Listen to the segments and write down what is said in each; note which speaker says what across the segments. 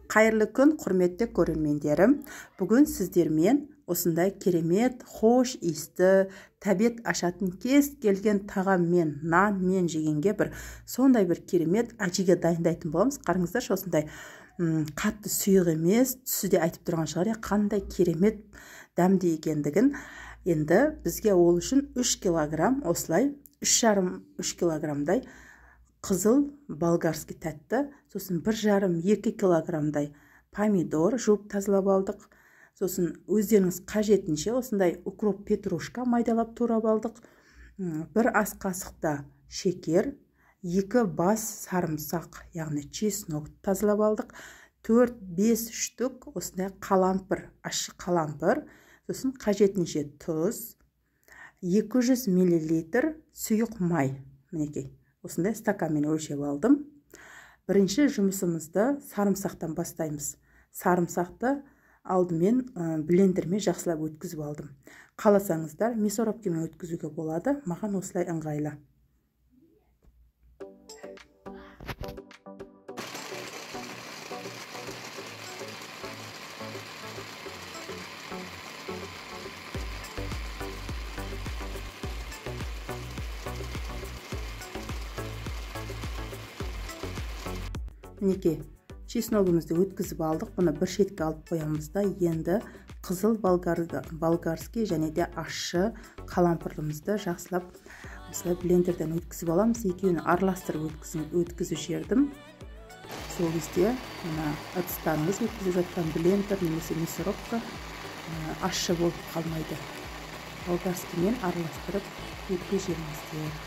Speaker 1: Қайырлы күн, құрметті көрермендерім. Бүгін сіздермен осындай керемет, хош иісті, тәбет ашатын кез келген тағаммен, нанмен жегенге бір сондай бір керемет аджиге дайындайтын боламыз. Қараңыздаршы, осындай қатты сұйық емес, түсі де айтып тұрған шығар, қандай керемет дәмді екендігін. Енді бізге ол үшін 3 килограмм осылай 3,5-3 килограммдай қызыл болгарский тәтті, сосын 1,5-2 килограммдай помидор жуып тазалап алдық. Сосын өздеріңіз қажетінше осындай укроп, петрушка майдалап турап алдық. 1 ас қасықта шекер, 2 бас сарымсақ, яғни чеснок тазалап алдық. 4-5 штук осындай қалампыр, ащы қалампыр, сосын қажетінше тұз, 200 миллилитр сұйық май. Мінекей, осындай стаканмен өлшеп алдым. Бірінші жұмысымызды сарымсақтан бастаймыз. Сарымсақты алдымен блендермен жақсылап өткізіп алдым. Қаласаңыздар мясорубкамен өткізуге болады, маған осылай ыңғайлы. Мінекей, чесногымызды өткізіп алдық. Бұны бір шетке алып қоямыз да, енді қызыл болгарский және де ащы қалампырымызды жақсылап осылай блендерден өткізіп аламыз. Екеуін араластырып өткізіп жібердім. Сол кезде мына ыдыстарыңыз өткізіп жатқан блендер немесе мясорубка ащы болып қалмайды. Болгарскиймен араластырып өткізіп жіберіңіздер.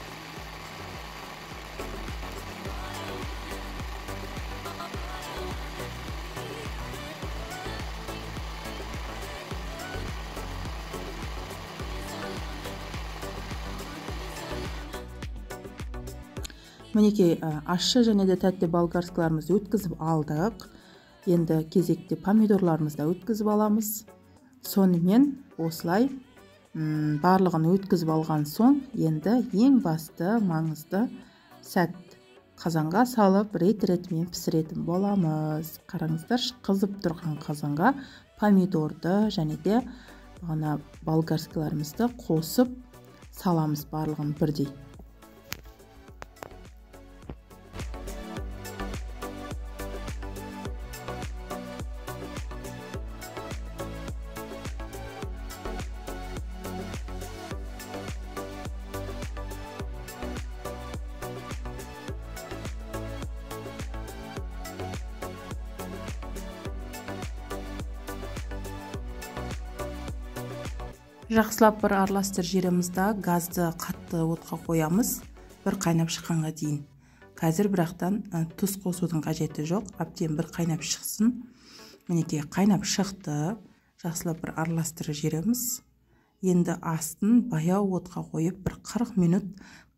Speaker 1: Мінекей, ащы және де тәтті болгарскіларымызды өткізіп алдық. Енді кезекте помидорларымызды өткізіп аламыз. Сонымен осылай барлығын өткізіп алған соң, енді ең басты маңызды сәт, қазанға салып рет-ретімен пісіретін боламыз. Қараңыздаршы, қызып тұрған қазанға помидорды және де бағана болгарскіларымызды қосып саламыз барлығын бірдей. Жақсылап бір араластырып жібереміз да, газды қатты отқа қоямыз, бір қайнап шыққанға дейін. Қазір бірақтан тұз қосудың қажеті жоқ, әбден бір қайнап шықсын. Мінекей, қайнап шықты. Жақсылап бір араластырып жібереміз. Енді астын баяу отқа қойып бір 40 минут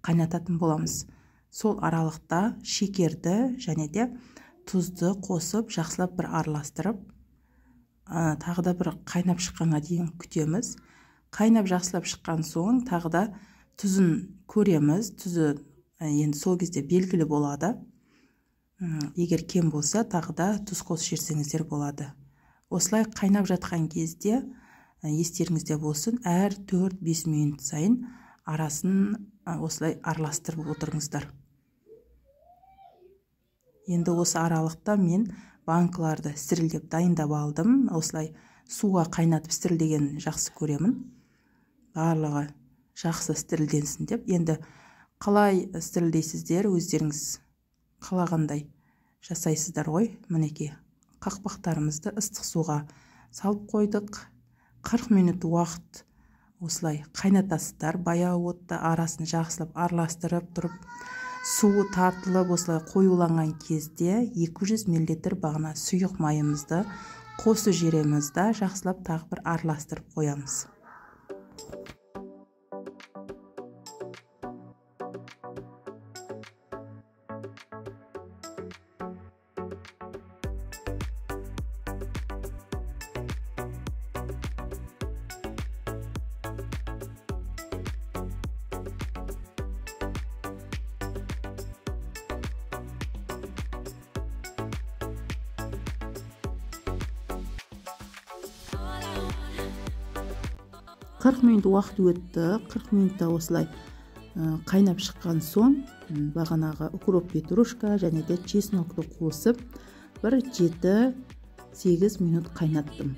Speaker 1: қайнататын боламыз. Сол аралықта шекерді және де тұзды қосып жақсылап бір араластырып, тағы да бір қайнап шыққанға дейін күтеміз. Қайнап жақсылап шыққан соң тағы да тұзын көреміз. Тұзы енді сол кезде белгілі болады. Егер кем болса, тағы да тұз қосып жіберсеңіздер болады. Осылай қайнап жатқан кезде естеріңізде болсын, әр 4-5 минут сайын арасын осылай араластырып отырыңыздар. Енді осы аралықта мен банкаларды стерилдеп дайындап алдым. Осылай суға қайнатып стерилдеген жақсы көремін. Барлығы жақсы стерилденсін деп. Енді қалай стерилдейсіздер, өздеріңіз қалағандай жасайсыздар ғой. Мінекей, қақпақтарымызды ыстық суға салып қойдық. 40 минут уақыт осылай қайнатасыздар. Баяу отта арасын жақсылап араластырып тұрып, суы тартылып осылай қоюланған кезде 200 мл бағана сұйық майымызды қосып жібереміз да, жақсылап тағы бір араластырып қоямыз. 40 минут уақыт өтті. 40 минутта осылай қайнап шыққан соң бағанағы укроп, петрушка және де чеснокты қосып бір 7-8 минут қайнаттым.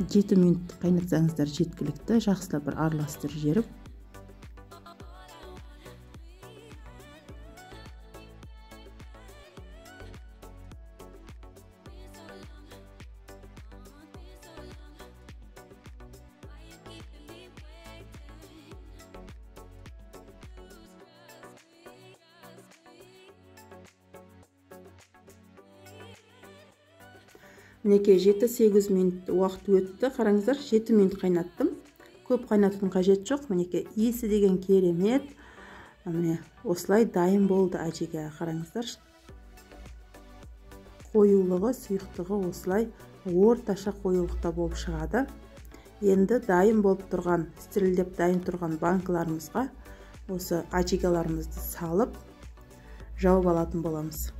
Speaker 1: 7 минут қайнатсаңыздар жеткілікті. Жақсылап бір араластырып жіберіп, мінекей 7-8 минут уақыт өтті. Қараңыздар, 7 минут қайнаттым. Көп қайнатудың қажеті жоқ. Мінекей иісі деген керемет. Міне осылай дайын болды аджига. Қараңыздар, қоюлығы, сұйықтығы осылай орташа қоюлықта болып шығады. Енді дайын болып тұрған, стерилдеп дайын тұрған банкаларымызға осы аджигаларымызды салып жауып алатын боламыз.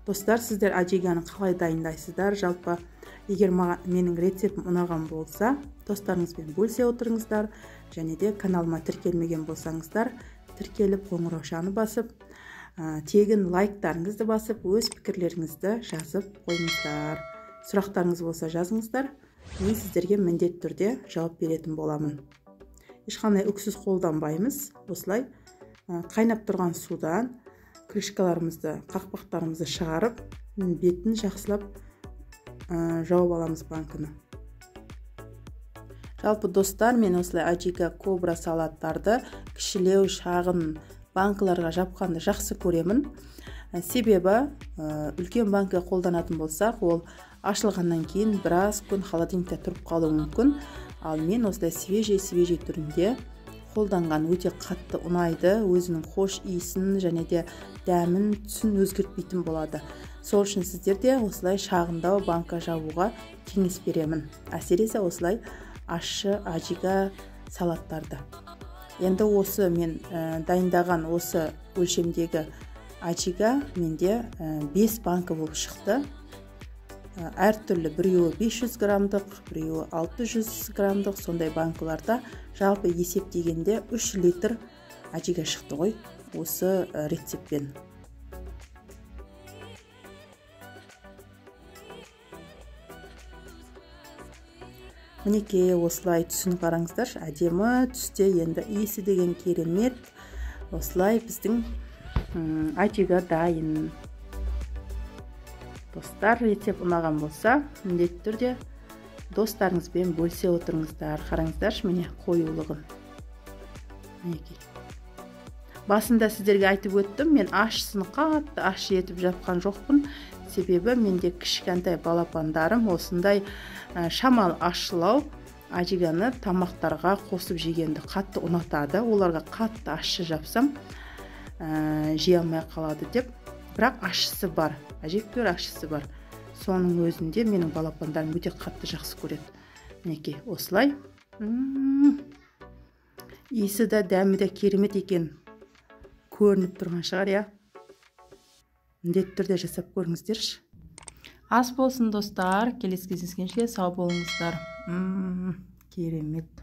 Speaker 1: Достар, сіздер аджиганы қалай дайындайсыздар? Жалпы, егер менің рецептім ұнаған болса, достарыңызбен бөлісе отырыңыздар. Және де каналыма тіркелмеген болсаңыздар, тіркеліп қоңыраушаны басып, тегін лайктарыңызды басып, өз пікірлеріңізді жазып қойыңыздар. Сұрақтарыңыз болса жазыңыздар. Мен сіздерге міндетті түрде жауап беретін боламын. Ешқандай үксіз қолданбаймыз. Осылай қайнап тұрған судан крышкаларымызды, қақпақтарымызды шығарып, бетін жақсылап жауып аламыз банкіні. Жалпы достар, мен осылай аджика кобра салаттарды кішілеу шағын банкаларға жапқанды жақсы көремін. Себебі үлкен банка қолданатын болсақ, ол ашылғаннан кейін біраз күн холодильникте тұрып қалуы мүмкін. Ал мен осылай свежий түрінде қолданған өте қатты ұнайды. Өзінің хош иісін және де дәмін, түсін өзгертпейтін болады. Сол үшін сіздер де осылай шағындау банка жабуға кеңес беремін. Әсіресе осылай ащы аджика салаттарды. Енді осы мен дайындаған осы өлшемдегі аджика менде 5 банка болып шықты. Әртүрлі, біреуі 500 граммдық, біреуі 600 граммдық, сондай банкаларда жалпы есептегенде 3 литр аджика шықты ғой осы рецептпен. Мінекей осылай түсін қараңыздар, әдемі түсте, енді иісі деген керемет. Осылай біздің аджика дайын. Достар, рецепт ұнаған болса, міндетті түрде достарыңызбен бөлісе отырыңыздар. Қараңыздаршы, міне қоюлығын. Мінекей. Басында сіздерге айтып өттім, мен ащысын қатты ащы етіп жапқан жоқпын. Себебі менде кішкентай балапандарым осындай шамал ащылау аджиганы тамақтарға қосып жегенді қатты ұнатады. Оларға қатты ащы жапсам, жей алмай қалады деп. Бірақ ащысы бар, әжептәуір ащысы бар. Соның өзінде менің балапандарым өте қатты жақсы көреді. Мінекей осылай. Иісі де дәмі де керемет екен. Көрініп тұрған шығар, иә. Міндетті түрде жасап көріңіздерші. Ас болсын, достар. Келесі кездескенше сау болыңыздар. Керемет.